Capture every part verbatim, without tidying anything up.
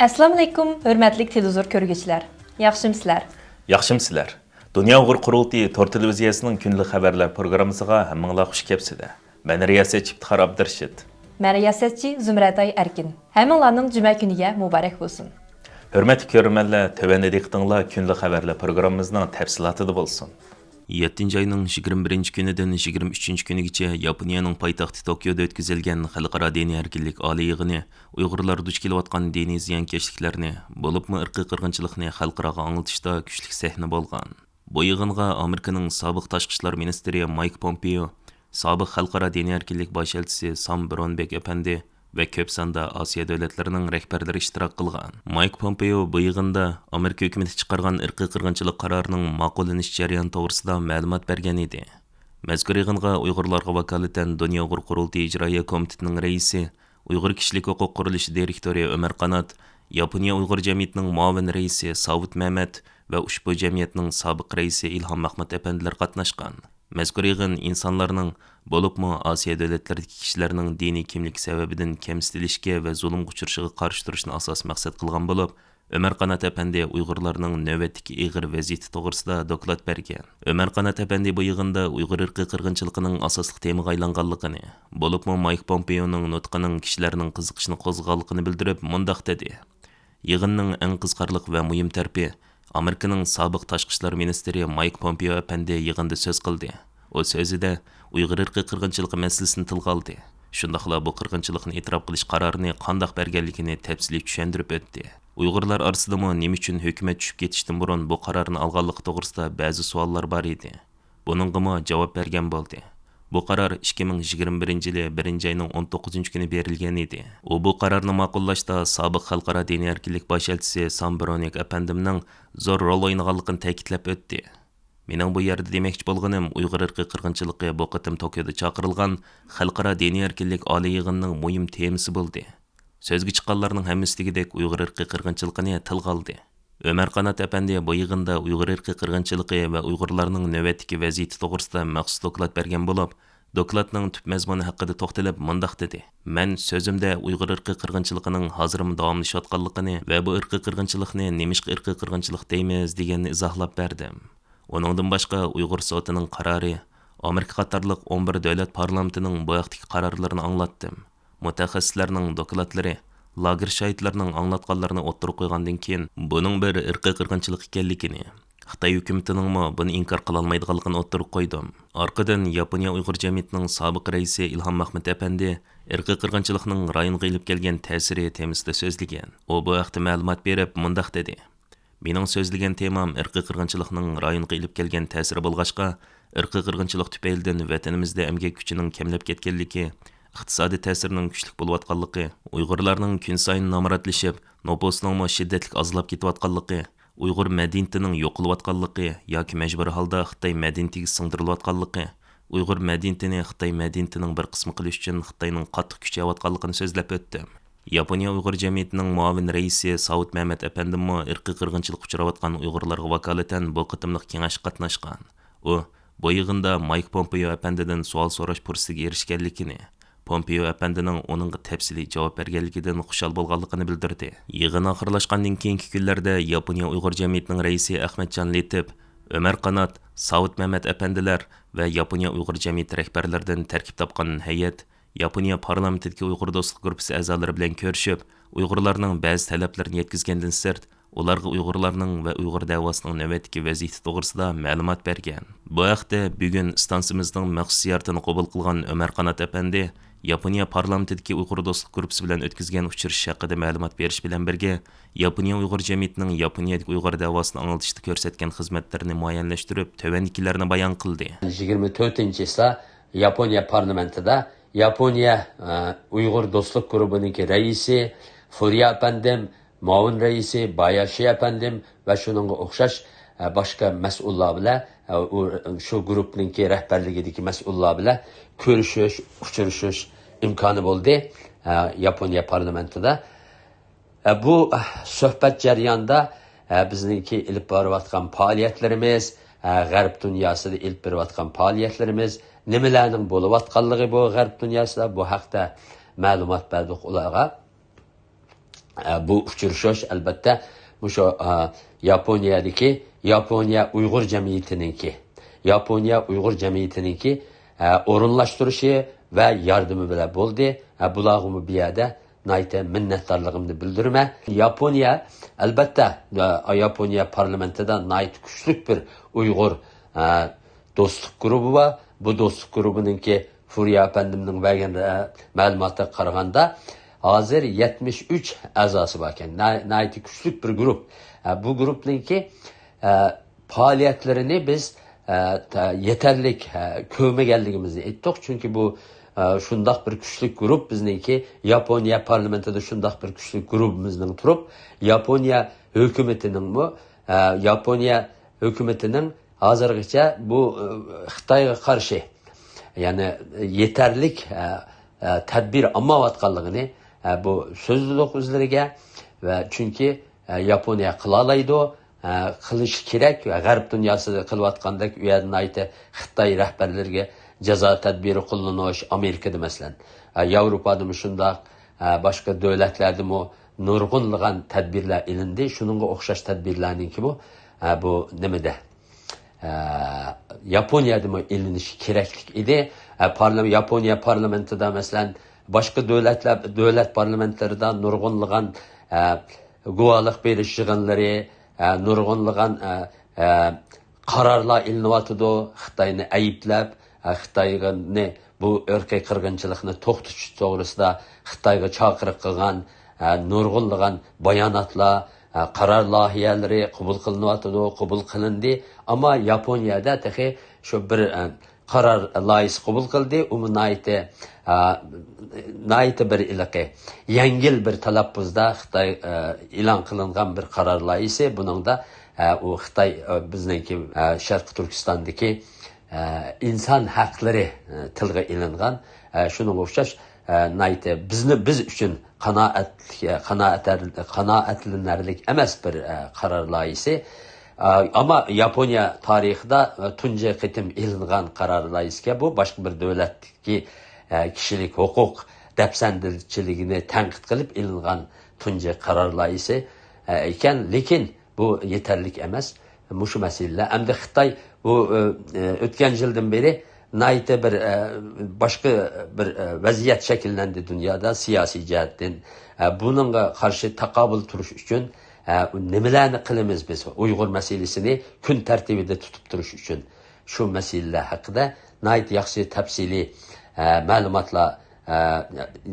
ئەسسالامۇئەلەيكۇم، ھۆرمەتلىك تېلېۋىزور كۆرگۈچىلەر. ياخشىمۇسىلەر؟ ياخشىمۇسىلەر؟ دۇنيا ئۇيغۇر قۇرۇلتىيى تور تېلېۋىزىيەسىنىڭ كۈندىلىك خەۋەرلەر پروگراممىسىغا ھەممىڭلار خۇش كەپسىلەر. مەن رىياسەتچى ئىپتىخار ئابدۇرېشىت. مەن رىياسەتچى زۇمرەتئاي ئەركىن. ھەممىڭلارنىڭ جۈمە كۈنىگە مۇبارەك بولسۇن. ھۆرمەتلىك كۆرۈرمەنلەر، تۆۋەندە دىققىتىڭلار كۈندىلىك خەۋەرلەر پروگراممىمىزنىڭ تەپسىلاتىدا بولسۇن. يەتتىنچى ئاينىڭ يىگىرمە بىرىنچى كۈنىدىن يىگىرمە ئۈچىنچى كۈنىگىچە ياپونىيەنىڭ پايتەختى توكيودا ئۆتكۈزۈلگەن خەلقئارا دىنىي ئەركىنلىك ئالىي يىغىنى ئۇيغۇرلار دۇچ كېلىۋاتقان دىنىي زىيانكەشلىكلەرنى، بولۇپمۇ ئىرقىي قىرغىنچىلىقنى خەلقئاراغا ئاڭلىتىشتا كۈچلۈك سەھنە بولغان. بۇ يىغىنغا ئامېرىكىنىڭ سابىق تاشقى ئىشلار مىنىستىرى مايك پومپېئو، سابىق خەلقئارا دىنىي ئەركىنلىك باش ئەلچىسى سام برونبېك ئەپەندى ۋە كۆپ ساندا ئاسىيا دۆلەتلىرىنىڭ رەھبەرلىرى ئىشتىراك قىلغان. مايك پومپېئو بۇ يىغىندا ئامېرىكا ھۆكۈمىتى چىقارغان ئىرقىي قىرغىنچىلىق قارارىنىڭ ماقۇللىنىش جەريانى توغرىسىدا مەلۇمات بەرگەن ئىدى. مەزكۇر يىغىنغا ئۇيغۇرلارغا ۋاكالىتەن دۇنيا ئۇيغۇر قۇرۇلتىيى ئىجرائىيە كومىتېتىنىڭ رەئىسى، ئۇيغۇر كىشىلىك ھوقۇق قۇرۇلۇشى دىرېكتورى ئۆمەر قانات، ياپونىيە ئۇيغۇر جەمئىيىتىنىڭ مۇئاۋىن رەئىسى ساۋۇت مەمەت ۋە ئۇشبۇ جەمئىيەتنىڭ سابىق رەئىسى ئىلھام مەخمۇت ئەپەندىلەر قاتناشقان. مەزكۇر يىغىن ئىنسانلارنىڭ، بولۇپمۇ ئاسىيا دۆلەتلىرىدىكى كىشىلەرنىڭ دىنىي كىملىكى سەۋەبىدىن كەمسىتىلىشكە ۋە زۇلۇمغا ئۇچرىشىغا قارشى تۇرۇشنى ئاساس مەقسەت قىلغان بولۇپ، ئۆمەر قانات ئەپەندى ئۇيغۇرلارنىڭ نۆۋەتتىكى ئېغىر ۋەزىيىتى توغرىسىدا دوكلات بەرگەن. ئۆمەر قانات ئەپەندى بۇ يىغىندا ئۇيغۇر ئىرقىي قىرغىنچىلىقىنىڭ ئاساسلىق تېمىغا ئايلانغانلىقىنى، بولۇپمۇ مايك پومپېئونىڭ نۇتقىنىڭ كىشىلەرنىڭ قىزىقىشىنى قوزغىغانلىقىنى بىلدۈرۈپ، مۇنداق دېدى: يىغىننىڭ ئەڭ قىزىقارلىق ۋە مۇھىم تەرىپى، ئامېرىكىنىڭ سابىق تاشقى ئىشلار مىنىستىرى مايك پومپېئو ئەپەندى يىغىندا سۆز قىلدى. ئۇ سۆزىدە ئۇيغۇر ئىرقىي قىرغىنچىلىقى مەسىلىسىنى تىلغا ئالدى. شۇنداقلا بۇ قىرغىنچىلىقنى ئېتىراپ قىلىش قارارىنى قانداق بەرگەنلىكىنى تەپسىلىي چۈشەندۈرۈپ ئۆتتى. ئۇيغۇرلار ئارىسىدىمۇ نېمە ئۈچۈن ھۆكۈمەت چۈشۈپ كېتىشتىن بۇرۇن بۇ قارارنى ئالغانلىقى توغرىسىدا بەزى سوئاللار بار ئىدى. بۇنىڭغىمۇ جاۋاب بەرگەن بولدى. بۇ قارار ئىككى مىڭ يىگىرمە بىرىنچى يىلى بىرىنچى ئاينىڭ ئون توققۇزىنچى كۈنى بېرىلگەن ئىدى. ئۇ بۇ قارارنى ماقۇللاشتا سابىق خەلقئارا دىنىي ئەركىنلىك باش ئەلچىسى سام برونىك ئەپەندىمنىڭ زور رول ئوينىغانلىقىنى تەكىتلەپ ئۆتتى. مېنىڭ بۇ يەردە دېمەكچى بولغىنىم، ئۇيغۇر ئىرقىي قىرغىنچىلىقى بۇ قېتىم توكيودا چاقىرىلغان خەلقئارا دىنىي ئەركىنلىك ئالىي يىغىنىنىڭ مۇھىم تېمىسى بولدى. سۆزگە چىققانلارنىڭ ھەممىسى دېگۈدەك ئۇيغۇر ئىرقىي قىرغىنچىلىقىنى تىلغا ئالدى. ئۆمەر قانات ئەپەندى بۇ يىغىندا ئۇيغۇر ئىرقىي قىرغىنچىلىقى ۋە ئۇيغۇرلارنىڭ نۆۋەتتىكى ۋەزىيىتى توغرىسىدا مەخسۇس دوكلات بەرگەن بولۇپ، دوكلاتنىڭ تۈپ مەزمۇنى ھەققىدە توختىلىپ مۇنداق دېدى: مەن سۆزۈمدە ئۇيغۇر ئىرقىي قىرغىنچىلىقىنىڭ ھازىرمۇ داۋاملىشىۋاتقانلىقىنى ۋە بۇ ئىرقىي قىرغىنچىلىقنى نېمىشقا ئىرقىي قىرغىنچىلىق دەيمىز دېگەننى ئىزاھلاپ بەردىم. ئۇنىڭدىن باشقا، ئۇيغۇر سوتىنىڭ قارارى، ئامېرىكا قاتارلىق ئون بىر دۆلەت پارلامېنتىنىڭ بۇ ھەقتىكى قارارلىرىنى ئاڭلاتتىم. مۇتەخەسسىسلەرنىڭ دوكلاتلىرى، لاگېر شاھىتلىرىنىڭ ئاڭلاتقانلىرىنى ئوتتۇرىغا قويغاندىن كېيىن، بۇنىڭ بىر ئىرقىي قىرغىنچىلىق ئىكەنلىكىنى، خىتاي ھۆكۈمىتىنىڭمۇ بۇنى ئىنكار قىلالمايدىغانلىقىنى ئوتتۇرىغا قويدۇم. ئارقىدىن ياپونىيە ئۇيغۇر جەمئىيىتىنىڭ سابىق رەئىسى ئىلھام مەخمۇت ئەپەندى ئىرقىي قىرغىنچىلىقنىڭ رايونغا ئېلىپ كەلگەن تەسىرى تېمىسىدا سۆزلىگەن. ئۇ بۇ ھەقتە مەلۇمات بېرىپ مۇنداق دېدى: مېنىڭ سۆزلىگەن تېمام ئىرقىي قىرغىنچىلىقنىڭ رايونغا ئېلىپ كەلگەن تەسىرى بولغاچقا، ئىرقىي قىرغىنچىلىق تۈپەيلىدىن ۋەتىنىمىزدە ئەمگەك كۈچىنىڭ كەملەپ كەتكەنلىكى، ئىقتىسادىي تەسىرىنىڭ كۈچلۈك بولۇۋاتقانلىقى، ئۇيغۇرلارنىڭ كۈنسايىن نامراتلىشىپ، نوپۇسىنىڭمۇ شىددەتلىك ئازلاپ كېتىۋاتقانلىقى، ئۇيغۇر مەدەنىيىتىنىڭ يوقىلىۋاتقانلىقى ياكى مەجبۇرىي ھالدا خىتاي مەدەنىيىتىگە سىڭدۈرۈلۈۋاتقانلىقى، ئۇيغۇر مەدەنىيىتىنى خىتاي مەدەنىيىتىنىڭ بىر قىسمى قىلىش ئۈچۈن خىتاينىڭ قاتتىق كۈچەۋاتقانلىقىنى سۆزلەپ ئۆتتۈم. ياپونىيە ئۇيغۇر جەمئىيىتىنىڭ مۇئاۋىن رەئىسى ساۋۇت مەمەت ئەپەندىممۇ ئىرقىي قىرغىنچىلىققا ئۇچراۋاتقان ئۇيغۇرلارغا ۋاكالىتەن بۇ قېتىملىق كېڭەشكە قاتناشقان. ئۇ بۇ يىغىندا مايك پومپېيو ئەپەندىدىن سوئال سوراش پۇرسىتىگە ئېرىشكەنلىكىنى، پومپېيو ئەپەندىنىڭ ئۇنىڭغا تەپسىلىي جاۋاب بەرگەنلىكىدىن خۇشال بولغانلىقىنى بىلدۈردى. يىغىن ئاخىرلاشقاندىن كېيىنكى كۈنلەردە ياپونىيە ئۇيغۇر جەمئىيىتىنىڭ رەئىسى ئەخمەتجان لېتىپ، ئۆمەر قانات، ساۋۇت مەمەت ئەپەندىلەر ۋە ياپونىيە ئۇيغۇر جەمئىيىتى رەھبەرلىرىدىن تەركىب تاپقان ھەيئەت ياپونىيە پارلامېنتىدىكى ئۇيغۇر دوستلۇق گۇرۇپپىسى ئەزالىرى بىلەن كۆرۈشۈپ، ئۇيغۇرلارنىڭ بەزى تەلەپلىرىنى يەتكۈزگەندىن سىرت، ئۇلارغا ئۇيغۇرلارنىڭ ۋە ئۇيغۇر دەۋاسىنىڭ نۆۋەتتىكى ۋەزىيىتى توغرىسىدا مەلۇمات بەرگەن. بۇ ھەقتە بۈگۈن ئىستانسىمىزنىڭ مەخسۇس زىيارىتىنى قوبۇل قىلغان ئۆمەر قانات ئەپەندى ياپونىيە پارلامېنتىدىكى ئۇيغۇر دوستلۇق گۇرۇپپىسى بىلەن ئۆتكۈزگەن ئۇچرىشىش ھەققىدە مەلۇمات بېرىش بىلەن بىرگە، ياپونىيە ئۇيغۇر جەمئىيىتىنىڭ ياپونىيەدىكى ئۇيغۇر دەۋاسىنى ئاڭلىتىشتا كۆرسەتكەن خىزمەتلىرىنى مۇئەييەنلەشتۈرۈپ، تۆۋەندىكىلەرنى بايان قىلدى. يىگىرمە تۆتىنچى چىسلا ياپونىيە پارلامېنتىدا ياپونىيە، ئە، ئۇيغۇر دوستلۇق گۇرۇپپىنىڭكى رەئىسى فۇريا ئەپەندىم، مۇئاۋىن رەئىسى باياشى ئەپەندىم ۋە شۇنىڭغا ئوخشاش، ئە، باشقا مەسئۇللار بىلەن، ئە، ئۇ، شۇ گۇرۇپپىنىڭكى رەھبەرلىكىدىكى مەسئۇللار بىلەن كۆرۈشۈش، ئۇچرىشىش ئىمكانى بولدى، ئە، ياپونىيە پارلامېنتىدا. ئە، بۇ، ئە، سۆھبەت جەريانىدا، ئە، بىزنىڭكى ئېلىپ بارىۋاتقان پائالىيەتلىرىمىز، ئە، غەرب دۇنياسىدا ئېلىپ بېرىۋاتقان پائالىيەتلىرىمىز، نېمىلەرنىڭ بولۇۋاتقانلىقى بۇ غەرب دۇنياسىدا، بۇ ھەقتە مەلۇمات بەردۇق ئۇلارغا. ئە، بۇ ئۇچرىشىش، ئەلۋەتتە، مۇشۇ، ئە، ياپونىيەدىكى ياپونىيە ئۇيغۇر جەمئىيىتىنىڭكى، ياپونىيە ئۇيغۇر جەمئىيىتىنىڭكى، ئە، ئورۇنلاشتۇرۇشى ۋە ياردىمى بىلەن بولدى. ئە، بۇلارغىمۇ بۇ يەردە ناھايىتى مىننەتدارلىقىمنى بىلدۈرىمەن. ياپونىيە، ئەلۋەتتە، ئە، ياپونىيە پارلامېنتىدا ناھايىتى كۈچلۈك بىر ئۇيغۇر، ئە، دوستلۇق گۇرۇپپا بار. بۇ دوستلۇق گۇرۇپپىنىڭكى فۇريا ئەپەندىمنىڭ بەرگەن، ئە، مەلۇماتىغا قارىغاندا، ھازىر يەتمىش ئۈچ ئەزاسى بار ئىكەن. ناھايىتى كۈچلۈك بىر گۇرۇپ. ئە، بۇ گۇرۇپنىڭكى، ئە، پائالىيەتلىرىنى بىز، ئە، تا-، يېتەرلىك، ئە، كۆرمىگەنلىكىمىزنى ئېيتتۇق. چۈنكى بۇ، ئە، شۇنداق بىر كۈچلۈك گۇرۇپ بىزنىڭكى، ياپونىيە پارلامېنتىدا شۇنداق بىر كۈچلۈك گۇرۇپىمىزنىڭ تۇرۇپ، ياپونىيە ھۆكۈمىتىنىڭمۇ، ئە، ياپونىيە ھۆكۈمىتىنىڭ ھازىرغىچە بۇ، ئە، خىتايغا قارشى، يەنى يېتەرلىك، ئە، ئە، تەدبىر ئالمايۋاتقانلىقىنى، ئە، بۇ سۆزلىدۇق ئۆزلىرىگە ۋە چۈنكى، ئە، ياپونىيە قىلالايدۇ، ئە، قىلىشى كېرەك ۋە غەرب دۇنياسىدا قىلىۋاتقاندەك ئۇ يەردە ناھايىتى خىتاي رەھبەرلىرىگە جازا تەدبىرى قوللىنىش، ئامېرىكىدا مەسىلەن، ئە، ياۋروپادىمۇ شۇنداق، ئە، باشقا دۆلەتلەردىمۇ نۇرغۇنلىغان تەدبىرلەر ئېلىندى. شۇنىڭغا ئوخشاش تەدبىرلەرنىڭكىمۇ، ئە، بۇ نېمىدە، ئە، ياپونىيەدىمۇ ئېلىنىشى كېرەكلىك ئىدى. ئە، پارلام-، ياپونىيە پارلامېنتىدا، مەسىلەن، باشقا دۆلەتلەر، دۆلەت پارلامېنتلىرىدا نۇرغۇنلىغان، ئە، گۇۋاھلىق بېرىش يىغىنلىرى، ئە، نۇرغۇنلىغان، ئە، ئە، قارارلار ئېلىنىۋاتىدۇ. خىتاينى ئەيىبلەپ، ئە، خىتاينى بۇ ئىرقىي قىرغىنچىلىقنى توختىتىش توغرىسىدا خىتايغا چاقىرىق قىلغان، ئە، نۇرغۇنلىغان باياناتلار، ئە، قارار لايىھەلىرى قوبۇل قىلىنىۋاتىدۇ، قوبۇل قىلىندى. ئەمما ياپونىيەدە تېخى شۇ بىر، ئە، قارار لايىھىسى قوبۇل قىلدى. ئۇمۇ ناھايىتى، ئە، ناھايىتى بىر ھېلىقى يەڭگىل بىر تەلەپپۇزدا خىتاي، ئە، ئېلان قىلىنغان بىر قارار لايىھىسى. بۇنىڭدا، ئە، ئۇ خىتاي، ئە، بىزنىڭكى، ئە، شەرقىي تۈركىستاندىكى ئە، ئىنسان ھەقلىرى، ئە، تىلغا ئېلىنغان، ئە، شۇنىڭغا ئوخشاش، ئە، ناھايىتى بىزنى، بىز ئۈچۈن قانائەت-، قانائەتەر-، قانائەتلىنەرلىك ئەمەس بىر، ئە، قارار لايىھىسى. ئە، ئەمما ياپونىيە تارىخىدا، ئە، تۇنجى قېتىم ئېلىنغان قارار لايىھىسىكەن بۇ، باشقا بىر دۆلەتتىكى، ئە، كىشىلىك ھوقۇق دەپسەندىچىلىكىنى تەنقىد قىلىپ ئېلىنغان تۇنجى قارار لايىھىسى، ئە، ئىكەن. لېكىن بۇ يېتەرلىك ئەمەس. مۇشۇ مەسىلىلەر. ئەمدى خىتاي بۇ، ئۆ، ئۆ، ئۆتكەن يىلدىن بېرى ناھايىتى بىر، ئە، باشقا بىر، ئە، ۋەزىيەت شەكىللەندى دۇنيادا سىياسىي جەھەتتىن. ئە، بۇنىڭغا قارشى تاقابىل تۇرۇش ئۈچۈن، ئە، نېمىلەرنى قىلىمىز بىز؟ ئۇيغۇر مەسىلىسىنى كۈن تەرتىبىدە تۇتۇپ تۇرۇش ئۈچۈن شۇ مەسىلىلەر ھەققىدە ناھايىتى ياخشى تەپسىلىي، ئە، مەلۇماتلار، ئە،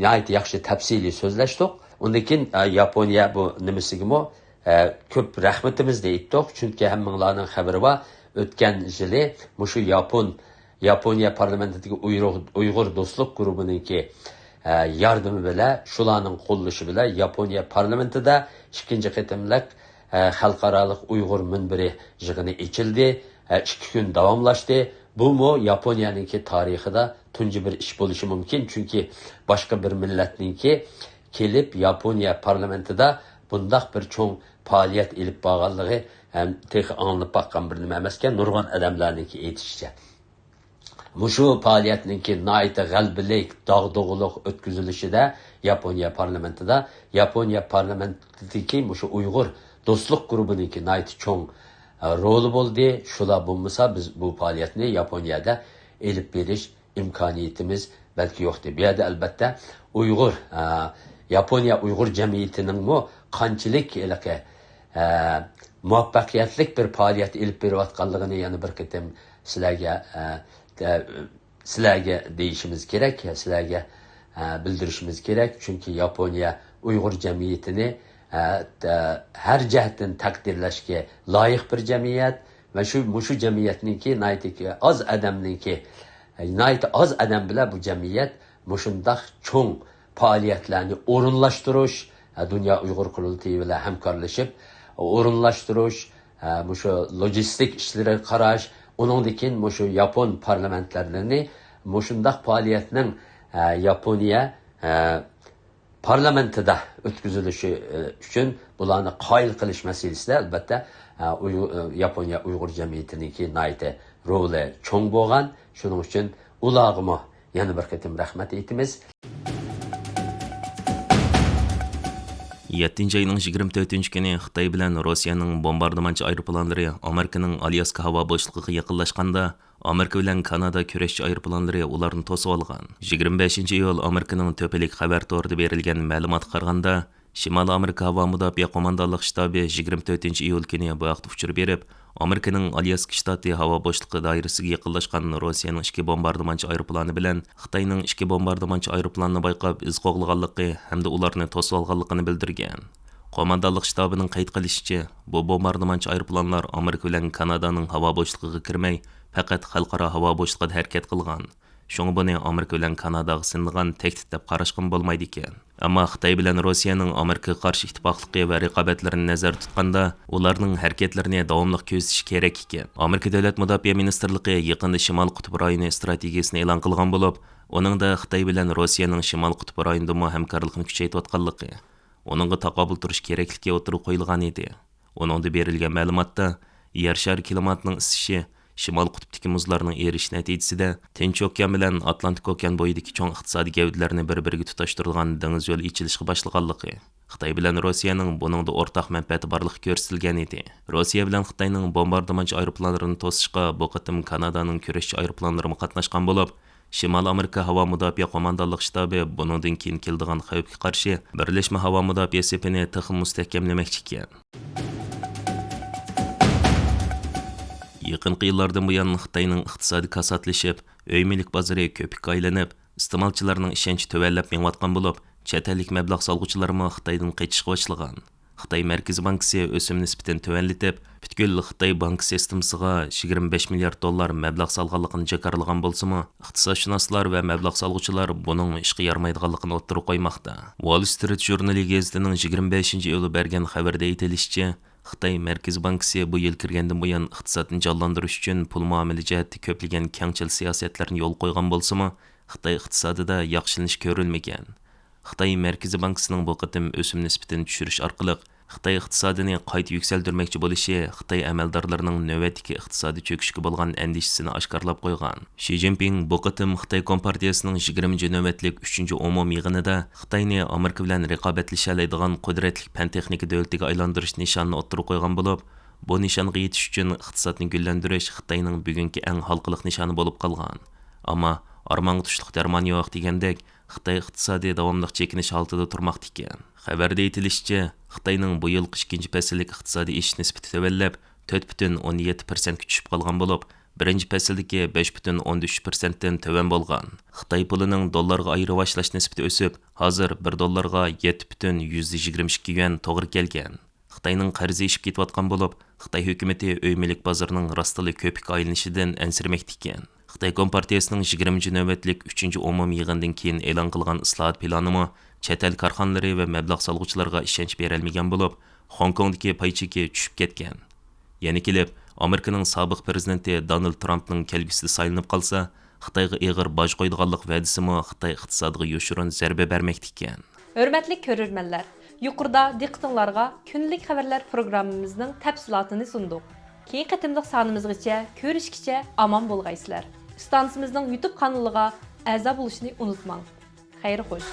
ناھايىتى ياخشى تەپسىلىي سۆزلەشتۇق. ئۇندىن كېيىن، ئە، ياپونىيە بۇ نېمىسىگىمۇ ئە، كۆپ رەھمىتىمىزنى ئېيتتۇق، چۈنكى ھەممىڭلارنىڭ خەۋىرى بار. ئۆتكەن يىلى مۇشۇ ياپون، ياپونىيە پارلامېنتىدىكى ئۇيرۇق-، ئۇيغۇر دوستلۇق گۇرۇپپىنىڭكى، ئە، ياردىمى بىلەن، شۇلارنىڭ قوللىشى بىلەن ياپونىيە پارلامېنتىدا ئىككىنچى قېتىملىق، ئە، خەلقئارالىق ئۇيغۇر مۇنبىرى يىغىنى ئېچىلدى، ئە، ئىككى كۈن داۋاملاشتى. بۇمۇ ياپونىيەنىڭكى تارىخىدا تۇنجى بىر ئىش بولۇشى مۇمكىن، چۈنكى باشقا بىر مىللەتنىڭكى كېلىپ ياپونىيە پارلامېنتىدا بۇنداق بىر چوڭ پائالىيەت ئېلىپ بارغانلىقى ھەم تېخى ئاڭلىنىپ باققان بىر نېمە ئەمەسكەن، نۇرغۇن ئادەملەرنىڭكى ئېيتىشىچە. مۇشۇ پائالىيەتنىڭكى ناھايىتى غەلىبىلىك، داغدۇغىلىق ئۆتكۈزۈلۈشىدە ياپونىيە پارلامېنتىدا، ياپونىيە پارلامېنتىدىكى مۇشۇ ئۇيغۇر دوستلۇق گۇرۇپپىنىڭكى ناھايىتى چوڭ، ئە، رولى بولدى. شۇلار بولمىسا، بىز بۇ پائالىيەتنى ياپونىيەدە ئېلىپ بېرىش ئىمكانىيىتىمىز بەلكى يوقتى. بۇ يەردە ئەلۋەتتە ئۇيغۇر، ئە، ياپونىيە ئۇيغۇر جەمئىيىتىنىڭمۇ قانچىلىك ھېلىقى، ئە، مۇۋەپپەقىيەتلىك بىر پائالىيەت ئېلىپ بېرىۋاتقانلىقىنى يەنە بىر قېتىم سىلەرگە، ئە، ئە، سىلەرگە دېيىشىمىز كېرەك، سىلەرگە، ئە، بىلدۈرۈشىمىز كېرەك. چۈنكى ياپونىيە ئۇيغۇر جەمئىيىتىنى، ئە، ئە، ھەر جەھەتتىن تەقدىرلەشكە لايىق بىر جەمئىيەت ۋە شۇ، مۇشۇ جەمئىيەتنىڭكى ناھايىتى ئاز ئادەمنىڭكى، ناھايىتى ئاز ئادەم بىلەن بۇ جەمئىيەت مۇشۇنداق چوڭ پائالىيەتلەرنى ئورۇنلاشتۇرۇش، دۇنيا ئۇيغۇر قۇرۇلتىيى بىلەن ھەمكارلىشىپ ئورۇنلاشتۇرۇش، مۇشۇ لوجىستىك ئىشلىرىغا قاراش، ئۇنىڭدىن كېيىن مۇشۇ ياپون پارلامېنتلىرىنى مۇشۇنداق پائالىيەتنىڭ ياپونىيە پارلامېنتىدا ئۆتكۈزۈلۈشى ئۈچۈن بۇلارنى قايىل قىلىش مەسىلىسىدە، ئەلۋەتتە، ئۇيغۇر، ياپونىيە ئۇيغۇر جەمئىيىتىنىڭكى ناھايىتى رولى چوڭ بولغان. شۇنىڭ ئۈچۈن ئۇلارغىمۇ يەنە بىر قېتىم رەھمەت ئېيتىمىز. يەتتىنچى ئاينىڭ يىگىرمە تۆتىنچى كۈنى خىتاي بىلەن روسىيەنىڭ بومباردىمانچى ئايروپىلانلىرى ئامېرىكىنىڭ ئالياسكا ھاۋا بوشلۇقىغا يېقىنلاشقاندا، ئامېرىكا بىلەن كانادا كۈرەشچى ئايروپىلانلىرى ئۇلارنى توسۇۋالغان. يىگىرمە بەشىنچى ئىيۇل ئامېرىكىنىڭ تۆپىلىك خەۋەر تورىدا بېرىلگەن مەلۇماتقا قارىغاندا، شىمالىي ئامېرىكا ھاۋا مۇداپىئە قوماندانلىق شتابى يىگىرمە تۆتىنچى ئىيۇل كۈنى بۇ ھەقتە ئۇچۇر بېرىپ، ئامېرىكىنىڭ ئالياسكا شتاتى ھاۋا بوشلۇقى دائىرىسىگە يېقىنلاشقان روسىيەنىڭ ئىككى بومباردىمانچى ئايروپىلانى بىلەن خىتاينىڭ ئىككى بومباردىمانچى ئايروپىلانىنى بايقاپ، ئىز قوغلىغانلىقى ھەمدە ئۇلارنى توسۇۋالغانلىقىنى بىلدۈرگەن. قوماندانلىق شتابىنىڭ قەيت قىلىشىچە، بۇ بومباردىمانچى ئايروپىلانلار ئامېرىكا بىلەن كانادانىڭ ھاۋا بوشلۇقىغا كىرمەي، پەقەت خەلقئارا ھاۋا بوشلۇقىدا ھەرىكەت قىلغان. شۇڭا بۇنى ئامېرىكا بىلەن كاناداغا سىنىدىغان تەھدىت دەپ قاراشقىمۇ بولمايدىكەن. ئەمما خىتاي بىلەن روسىيەنىڭ ئامېرىكىغا قارشى ئىتتىپاقلىقى ۋە رىقابەتلىرىنى نەزەردە تۇتقاندا، ئۇلارنىڭ ھەرىكەتلىرىنى داۋاملىق كۆزىتىش كېرەك ئىكەن. ئامېرىكا دۆلەت مۇداپىئە مىنىستىرلىقى يېقىندا شىمالىي قۇتۇپ رايونى ئىستراتېگىيىسىنى ئېلان قىلغان بولۇپ، ئۇنىڭدا خىتاي بىلەن روسىيەنىڭ شىمالىي قۇتۇپ رايونىدىمۇ ھەمكارلىقنى كۈچەيتىۋاتقانلىقى، ئۇنىڭغا تاقابىل تۇرۇش كېرەكلىكى ئوتتۇرىغا قويۇلغان ئىدى. ئۇنىڭدا بېرىلگەن مەلۇماتتا، يەر شارى كىلىماتىنىڭ ئىسسىشى، شىمال قۇتۇپتىكى مۇزلارنىڭ ئېرىشىش نەتىجىسىدە تىنچ ئوكيان بىلەن ئاتلانتىك ئوكيان بويىدىكى چوڭ ئىقتىسادىي گەۋدىلەرنى بىر-بىرىگە تۇتاشتۇرىدىغان دېڭىز يولى ئېچىلىشقا باشلىغانلىقى، خىتاي بىلەن روسىيەنىڭ بۇنىڭدا ئورتاق مەنپەئەتى بارلىقى كۆرسىتىلگەن ئىدى. روسىيە بىلەن خىتاينىڭ بومباردىمانچى ئايروپىلانلىرىنى توسۇشقا بۇ قېتىم كانادانىڭ كۈرەشچى ئايروپىلانلىرىمۇ قاتناشقان بولۇپ، شىمالىي ئامېرىكا ھاۋا مۇداپىئە قوماندانلىق شتابى بۇنىڭدىن كېيىن كېلىدىغان خەۋپكە قارشى بىرلەشمە ھاۋا مۇداپىئە سېپىنى تېخىمۇ مۇستەھكەملىمەكچى ئىكەن. يېقىنقى يىللاردىن بۇيان خىتاينىڭ ئىقتىسادى كاساتلىشىپ، ئۆي مۈلۈك بازىرى كۆپۈككە ئايلىنىپ، ئىستېمالچىلارنىڭ ئىشەنچى تۆۋەنلەپ مېڭىۋاتقان بولۇپ، چەت ئەللىك مەبلەغ سالغۇچىلارمۇ خىتايدىن قېچىشقا باشلىغان. خىتاي مەركىزىي بانكىسى ئۆسۈم نىسبىتىنى تۆۋەنلىتىپ، پۈتكۈل خىتاي بانكا سىستېمىسىغا يىگىرمە بەش مىليارد دوللار مەبلەغ سالغانلىقىنى جاكارلىغان بولسىمۇ، ئىقتىسادشۇناسلار ۋە مەبلەغ سالغۇچىلار بۇنىڭمۇ ئىشقا يارىمايدىغانلىقىنى ئوتتۇرىغا قويماقتا. ۋال سترىت ژۇرنىلى گېزىتىنىڭ يىگىرمە بەشىنچى ئىيۇلدا بەرگەن خەۋىرىدە ئېيتىلىشىچە، خىتاي مەركىزىي بانكىسى بۇ يىل كىرگەندىن بۇيان ئىقتىسادنى جانلاندۇرۇش ئۈچۈن پۇل مۇئامىلە جەھەتتە كۆپلىگەن كەڭچىل سىياسەتلەرنى يولغا قويغان بولسىمۇ، خىتاي ئىقتىسادىدا ياخشىلىنىش كۆرۈلمىگەن. خىتاي مەركىزىي بانكىسىنىڭ بۇ قېتىم ئۆسۈم نىسبىتىنى چۈشۈرۈش ئارقىلىق خىتاي ئىقتىسادىنى قايتا يۈكسەلدۈرمەكچى بولۇشى خىتاي ئەمەلدارلىرىنىڭ نۆۋەتتىكى ئىقتىسادىي چۆكۈشكە بولغان ئەندىشىسىنى ئاشكارىلاپ قويغان. شى جىنپىڭ بۇ قېتىم خىتاي كومپارتىيەسىنىڭ يىگىرمىنچى نۆۋەتلىك ئۈچىنچى ئومۇمىي يىغىنىدا خىتاينى ئامېرىكا بىلەن رىقابەتلىشەلەيدىغان قۇدرەتلىك پەن تېخنىكا دۆلىتىگە ئايلاندۇرۇش نىشانىنى ئوتتۇرىغا قويغان بولۇپ، بۇ نىشانغا يېتىش ئۈچۈن ئىقتىسادنى گۈللەندۈرۈش خىتاينىڭ بۈگۈنكى ئەڭ ھالقىلىق نىشانى بولۇپ قالغان. ئەمما ئارمانغا تۇشلۇق دەرمان يوق دېگەندەك، خىتاي ئىقتىسادى داۋاملىق چېكىنىش ھالىتىدە تۇرماقتا ئىكەن. خەۋەردە ئېيتىلىشىچە، خىتاينىڭ بۇ يىلقى ئىككىنچى پەسىللىك ئىقتىسادىي ئېشىش نىسبىتى تۆۋەنلەپ، تۆت پۈتۈن ئوندىن يەتتە پىرسەنتكە چۈشۈپ قالغان بولۇپ، بىرىنچى پەسىلدىكى بەش پۈتۈن ئوندىن ئۈچ پىرسەنتتىن تۆۋەن بولغان. خىتاي پۇلىنىڭ دوللارغا ئايرىۋباشلاش نىسبىتى ئۆسۈپ، ھازىر بىر دوللارغا يەتتە پۈتۈن يۈزدە يىگىرمە ئىككى يۈەن توغرا كەلگەن. خىتاينىڭ قەرزى ئېشىپ كېتىۋاتقان بولۇپ، خىتاي ھۆكۈمىتى ئۆي مۈلۈك بازىرىنىڭ راستلا كۆپۈككە ئايلىنىشىدىن ئەنسىرىمەكتە ئىكەن. خىتاي كومپارتىيەسىنىڭ يىگىرمىنچى نۆۋەتلىك ئۈچىنچى ئومۇمىي يىغىندىن كېيىن ئېلان قىلغان ئىسلاھات پىلانىمۇ چەت ئەل كارخانىلىرى ۋە مەبلەغ سالغۇچىلارغا ئىشەنچ بېرەلمىگەن بولۇپ، خوڭكوڭدىكى پاي چېكى چۈشۈپ كەتكەن. يەنە كېلىپ، ئامېرىكىنىڭ سابىق پىرېزىدېنتى دونالد ترامپنىڭ كەلگۈسىدە سايلىنىپ قالسا، خىتايغا ئېغىر باج قويىدىغانلىق ۋەدىسىمۇ خىتاي ئىقتىسادىغا يوشۇرۇن زەربە بەرمەكتە ئىكەن. ھۆرمەتلىك كۆرۈرمەنلەر، يۇقىرىدا دىققىتىڭلارغا كۈندىلىك خەۋەرلەر پروگراممىمىزنىڭ تەپسىلاتىنى سۇندۇق. كېيىنكى قېتىملىق سانىمىزغىچە كۆرۈشكىچە ئامان بولغايسىلەر. ئىستانسىمىزنىڭ يۇتۇب قانىلىغا ئەزا بولۇشنى ئۇنتۇماڭ. خەير خوش.